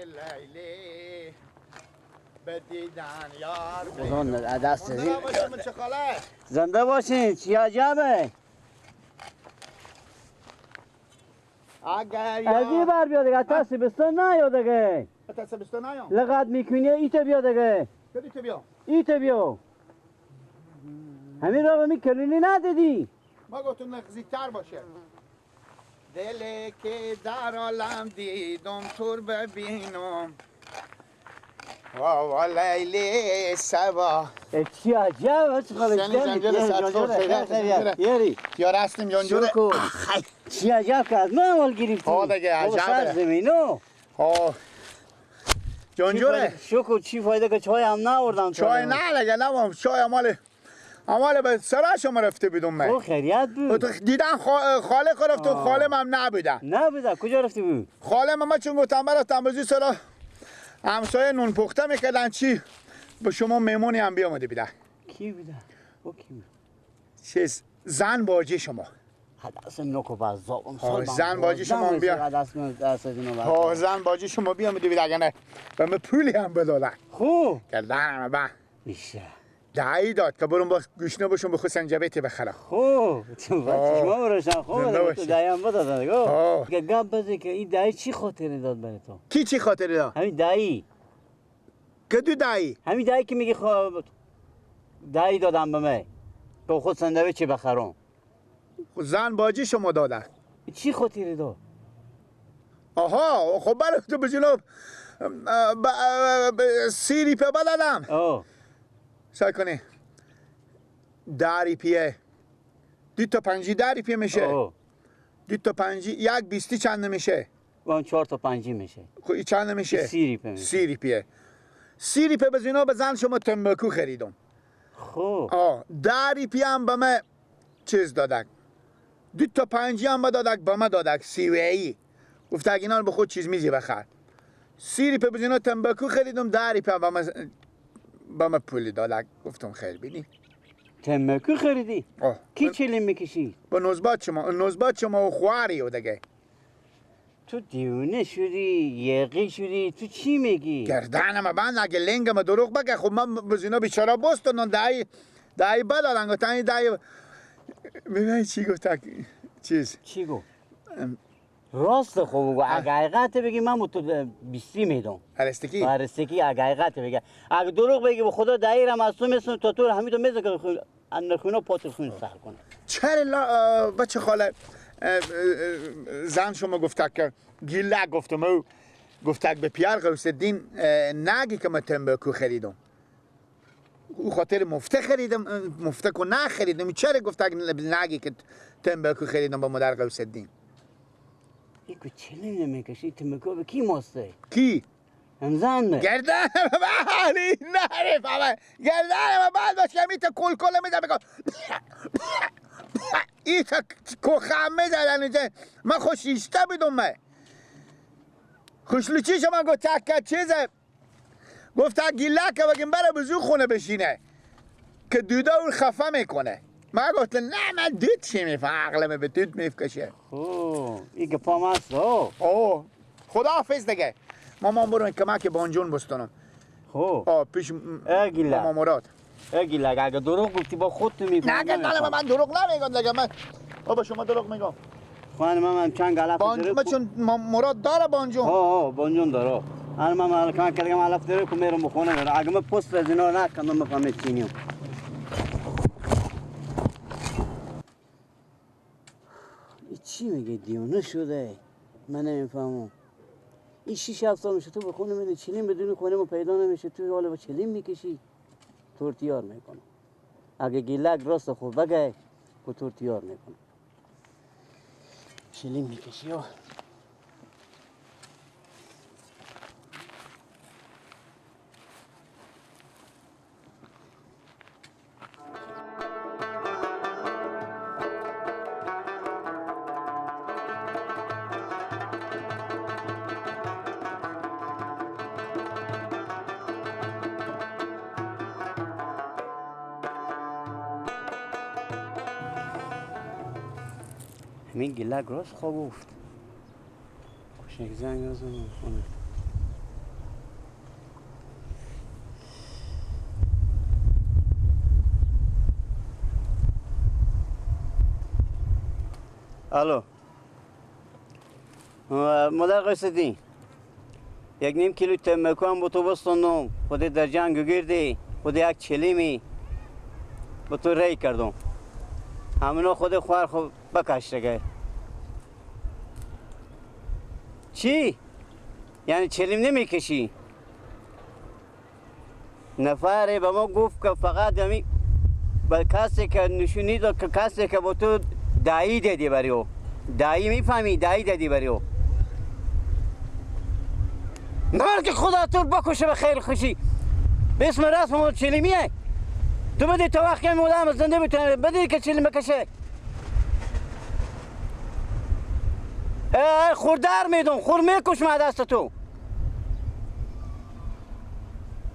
لیلی بدیدن یار. دست زنده باشین. چی عجبه؟ اگر از این بر بیا دیگه، تا سبستان نیا دیگه. تا سبستان نیا. لغت میکنی ایت بیا دیگه. ایت بیا. ایت بیا. همین را میکنی ندیدی. ما گفتم نزدیکتر باشه. دل که در عالم دیدم تور ببینم. وا لیلی سبا. چی عجب چه خاله یاری یار هستیم جانجوره. چی عجب که از من اول گرفتی. ها دیگه عجبه. سرزمینو. ها جانجوره. شکر چی فایده که چای هم نآوردم. چای نه دیگه نبام چای امال به سرا شما رفته بودم من. او خیریت بود. دیدم خاله رفت و خاله هم نبوده. نبوده. کجا رفتی بود؟ خاله ما چون گفتم برفتم بزی سرا همسایه نون پخته میکردن چی به شما مهمونی هم بیامده بیده. کی بوده؟ او کی بود؟ چیز زن باجی شما. حداسم نکو بازم. زن باجی شما بیا. ها زن باجی شما بیامده بیده اگه نه به من پولی هم بدادن. خوب. کردن با. میشه. دایی داد که برم با گوشنه باشم به خود سنجبیتی بخرم. خوب چشما روشن خوب تو دایی هم بدادن دیگه. که گپ بزن که این دایی چی خاطری داد برای تو؟ کی چی خاطری داد؟ همین دایی. کدو دایی؟ همین دایی که میگی دایی دادم به من که خود ساندویچ بخرم. زن باجی شما داده. چی خاطری داد؟ آها خب برای تو بجنوب سیری پی بدادم. سعی کنی داری پیه 2 تا 5 داری پیه میشه. 2 تا 5 1 20 چند میشه؟ اون 4 تا 5 میشه. خب چند میشه؟ 30 پیه میشه. 30 پیه. 30 پیه بزینا به زن شما تنباکو خریدم. خب داری پیه هم به من چیز دادک. 2 تا 5 هم دادک به من دادک 30 ای. گفت اگه اینا رو به خود چیز میزی بخر. 30 پیه بزینا تنباکو خریدم داری پیه به من با من پولی دادک. گفتم خیر بینی. تنباکو خریدی؟ کی چلیم میکشی؟ با نوزبات شما، نوزبات شما و خواری و دیگه. تو دیونه شدی، یقی شدی، تو چی میگی؟ گردنم بند اگه لنگم دروغ بگه. خب من بزینا بیچاره بستونم دایی دایی بدادن گفتن این دایی ببین چی گفت چیز؟ چی گفت؟ راست خوب بگو. اگه حقیقت بگی من تو 20 میدم. هرستکی؟ هرستکی اگه حقیقت بگی. اگه دروغ بگی به خدا دایرم از تو میسون تا تو همین تو میزه که اندر پات خون سر کنه. چرا بچه خاله زن شما گفته که گیله گفتم او گفته به پیار غوث الدین نگی که من تنباکو خریدم. او خاطر مفته خریدم، مفته کو نخریدم. چرا گفته نگی که تنباکو خریدم با مادر غوث الدین؟ ایکو چلیم نمیکشی تنباکو به کی ماسته؟ کی؟ همزن گردن بله نره فهمه گردن بعد باشه میت کل کل میزنه بگم ایتا کوخم میزدن اینجا. من خوشیشته بودم. من خوشلوچی شما گفت تک چیزه گفت گیله که بگیم بره بزو خونه بشینه که دودا اون خفه میکنه. من گفتم نه من دود چی میفهم عقلم به دود میفکشه. خوب این گپام هست. اوه خداحافظ دیگه. مامان برو کمک بانجون بستونم. خوب پیش ماما مراد. اگیلا اگه دروغ گفتی با خودت میفهمی. نه نه من دروغ نمیگم دیگه. من بابا شما دروغ میگم. خانم من چند غلط دروغ چون مراد داره بانجون. ها بانجون داره. انا من کمان کردم علف دروغ میرم بخونه. اگه من پست از اینا نکنم میفهمم چی نیم. چی میگه دیونه شده؟ من نمیفهمم. این 6-7 سال میشه تو به خونه میدی چلیم بدون خونه ما پیدا نمیشه. تو حالا با چلیم میکشی تورتیار میکنه. اگه گیلک راست خوب بگه که تورتیار میکنه. چلیم میکشی ها. همین گلک راست خواه گفت. کشنک زنگ نزنم خونه. الو مادر قصدی 1.5 کیلو تنباکو هم با تو بستاندم، خود در جنگ گردی، خود یک چلیمی با تو ری کردم، همونا خود خوار خود بکش دیگه. چی؟ یعنی چلیم نمیکشی؟ نفره به ما گفت که فقط همی به کسی که نشونی داد که کسی که با تو دایی دادی بری او، دایی میفهمی؟ دایی دادی بری او. مرگ خدا تو بکشه به خیر خوشی. به اسم رسم ما چلیمیه. تو بدی تا وقتی مودم زنده بتونه بدی که چلیم بکشه. خور در میدم، خور میکشم از دست تو.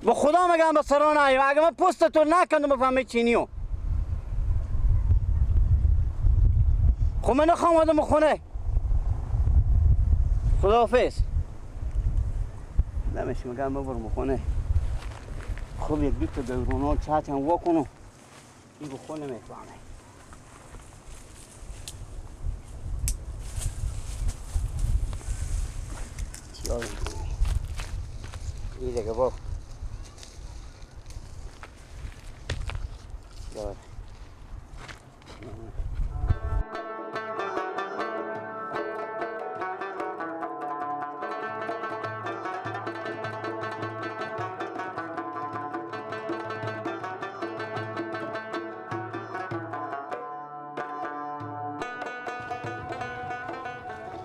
با خدا میگم به سران آیم، اگه من پست تو نکندم بفهمی چینیو. خب من نخوام آدم خونه. خداحافظ. نمیشه میگم ببرم خونه. خب یک دو تا دورونا چت هم واکنم. این خونه میفهمه. چیار میکنی؟ این دیگه با دار.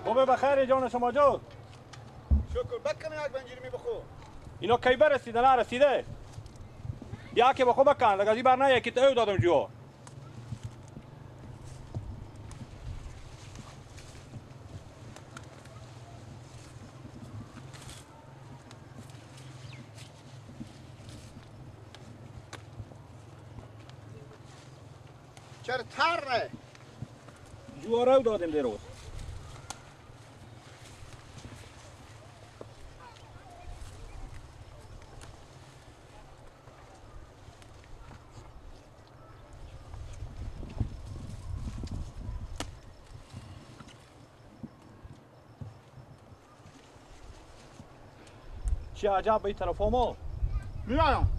خوبه بخیر جان شما جان. شکر بکنم یک بنجیری می بخو. اینا کی برسیده نه رسیده؟ یکی بخو بکن لگازی بر نه یکی تا دادم جو. چرا تره؟ جو رو دادم دیروز. چه عجب به این طرف ما میایم.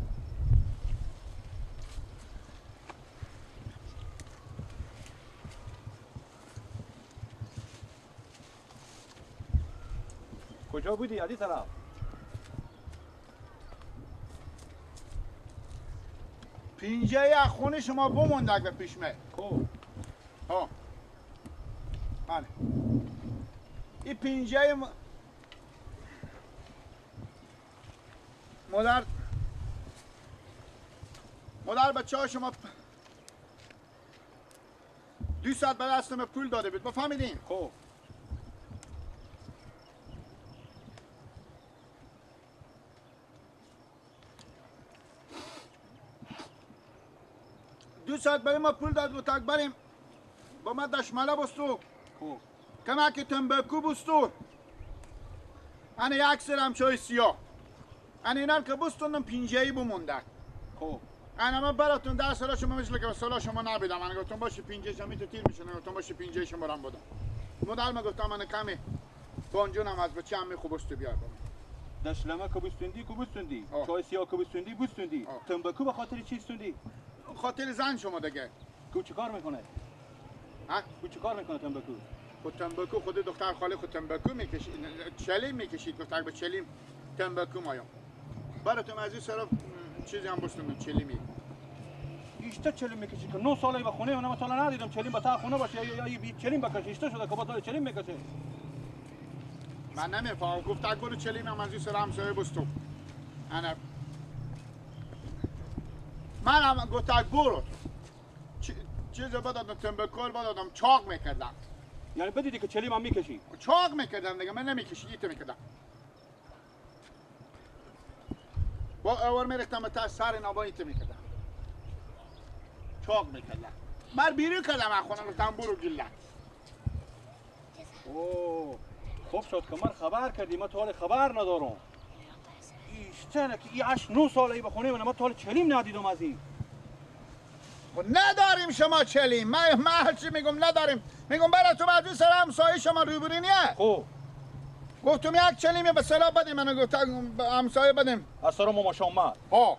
کجا بودی از این طرف؟ پینجه از خونه شما بموندک به پیشمه. خب ها بله این پینجه مادر بچه ها شما 2 ساعت بعد از پول داده بود، بفهمیدین؟ خب دو ساعت برای ما پول داد و تک بریم با ما دشمله بستو. خب کمک تنبکو بستو. انا یک سرم چای سیاه. انا اینا که بستوندم پینجه‌ای بمونده. خب انا من براتون 10 ساله شما مثل که سالا شما نبیدم. من گفتم باشه پینجه شما تو تیر میشه. گفتم باشه پینجه شما رام بدم. مادر ما گفتم من کمی بانجونم از بچه هم خوب است بیار با من. دشلمه که بستوندی که بستوندی، چای سیاه که بستوندی بستوندی، تنبکو به خاطر چی استوندی؟ خاطر زن شما دیگه. کو چیکار میکنه؟ ها؟ کو چیکار میکنه تنبکو؟ خود تنبکو خود دختر خاله خود تنبکو میکشید، چلیم میکشید. گفت به چلیم تنبکو مایم. براتون از این طرف چیزی هم بستوندم چلیمی. ایشتا چلیم میکشی که 9 ساله به خونه من تا ندیدم چلیم به تا خونه باشه یا بی چلیم بکشه. ایشتا شده که با چلیم میکشه. من نمیفهمم. گفت برو چلیم هم از این سر همسایه بستم. انا من هم گفت برو چیز بدادم تنبکو بدادم چاق میکردم. یعنی بدیدی که چلیم هم میکشی؟ چاق میکردم دیگه، من نمیکشی ایت میکردم. با اور میرختم به تا سر نابا ایت میکردم. چاق میکردم. من بیرون کردم از خونه گفتم برو گله. اوه خوب شد که من خبر کردی، من تا حال خبر ندارم. ایشتنه که این 8-9 ساله ای به خونه من تا حال چلیم ندیدم از این. نداریم شما چلیم. من هرچی میگم نداریم. میگم برا تو بعد سر همسایه شما روبرو نیه. خب گفتم یک چلیمی به سلا بدیم، منو گفت همسایه بدیم. از سر ماما شما. ها.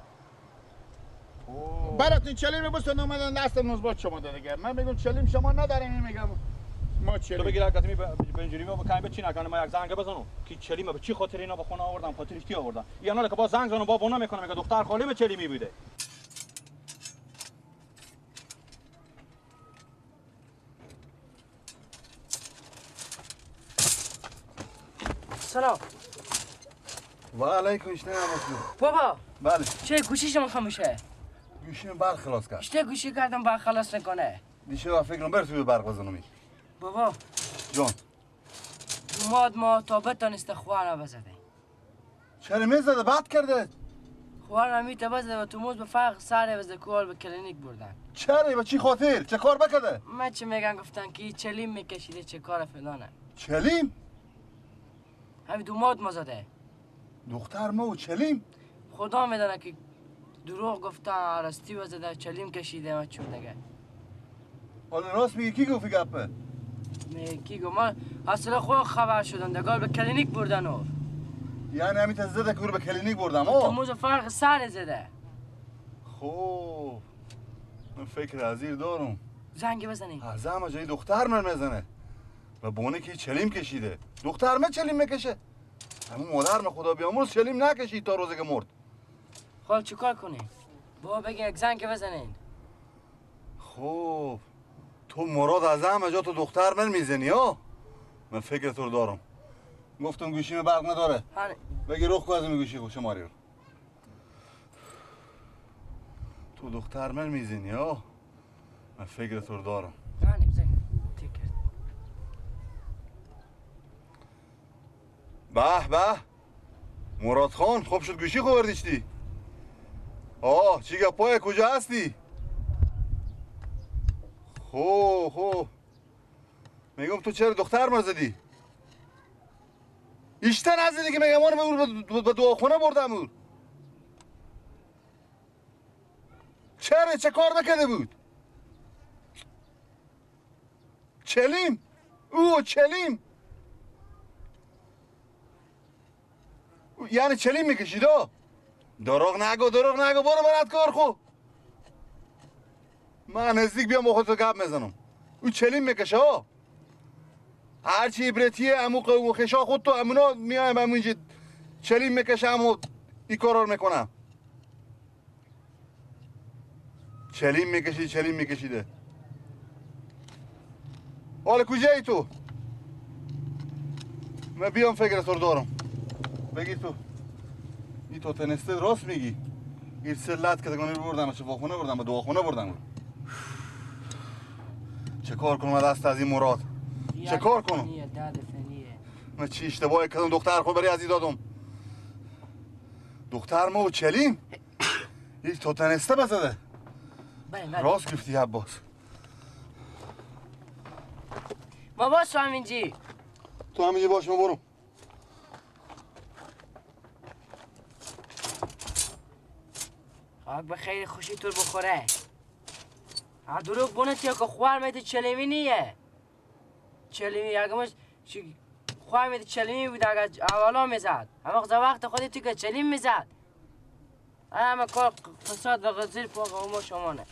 براتون چلیم بستون اومدن دست نوزبات شما دیگه. من میگم چلیم شما نداریم، میگم ما چلیم. تو بگیر اگه می بنجوری ما بکنیم به چی نکنه، ما یک زنگ بزنم که چلیم به چی خاطر اینا به خونه آوردم، خاطرش کی آوردن. اینا که با زنگ زنم با بونا میکنم، میگه دختر خالی به چلیمی بوده. سلام. و علیکم السلام. بابا. بله. چه گوشی شما خاموشه؟ گوشیم برق خلاص کرد. چه گوشی کردم برق خلاص نکنه؟ دیشه فکرم بر توی برق بزنم. بابا. جان. ماد ما تا بتانسته خوارا بزده. چرا میزده؟ بد کرده. خوارا میته بزده و تو موز به فرق سر بزده کوال به کلینیک بردن. چرا؟ به چی خاطر؟ چه کار بکرده؟ من چه میگن گفتن که چلیم میکشیده چه کار فلانه. چلیم؟ همین دوماد ما زده. دختر ما و چلیم؟ خدا میدانه که دروغ گفتن، راستی وزده، چلیم کشیده ما چون دیگه. حالا راست میگی کی گفتی گپه؟ میگه کی گفت؟ ما اصلا خود خبر شدم دیگه، به کلینیک بردن او. یعنی همین زده که به کلینیک بردم او. تو موز فرق سر زده. خب من فکر ازیر دارم. زنگ بزنی. از همه جای دختر من میزنه. و بونه که چلیم کشیده. دختر من چلیم میکشه. همون مادر من خدا بیامرز چلیم نکشید تا روزی که مرد. خب چیکار کنیم؟ بابا بگین یک زنگ بزنین. خب تو مراد از همه جا تو دختر من میزنی ها؟ من فکر تو رو دارم. گفتم گوشیم برق نداره. بگی رخ کو از این گوشی شماری رو. تو دختر من میزنی ها؟ من فکر تو رو دارم. به به مراد خان، خوب شد گوشی خوردیشتی. آه چی گپای کجا هستی؟ خو خو میگم تو چرا دختر ما زدی؟ ایشته نزدی که میگم اونو به دعاخونه بردم اون. چرا چه کار نکرده بود؟ چلیم او چلیم یعنی چلیم میکشید ها؟ دروغ نگو دروغ نگو، برو برات کار خو. من نزدیک بیام با خودت گپ میزنم. او چلیم میکشه ها. هرچی عبرتیه امو قوم و خشا خود تو امونا میایم همونجا چلیم میکشه امو این کارا رو میکنم. چلیم میکشید چلیم میکشیده. حالا کجایی تو؟ من بیام فکر تو رو دارم. بگی تو این تو تنسته راست میگی. این سلت که دیگه بردم شفاخونه بردم به دواخونه بردم. چه کار کنم دست از این مراد؟ چه کار کنم؟ من چی اشتباهی کردم دختر خود برای از دادم. دختر ما و چلیم این تو تنسته بزده. راست گفتی عباس. ما باش تو همینجی. تو همینجی باش ما برم. خاک به خیر خوشی تور بخوره. دروغ بونه تیا که خوار میده چلیمی نیه. چلیمی اگه مش خوار میده چلیمی بود اگه اولا میزد. اما وقت خودی تو که چلیم میزد. همه کار فساد و غزیر پاک و ما شمانه.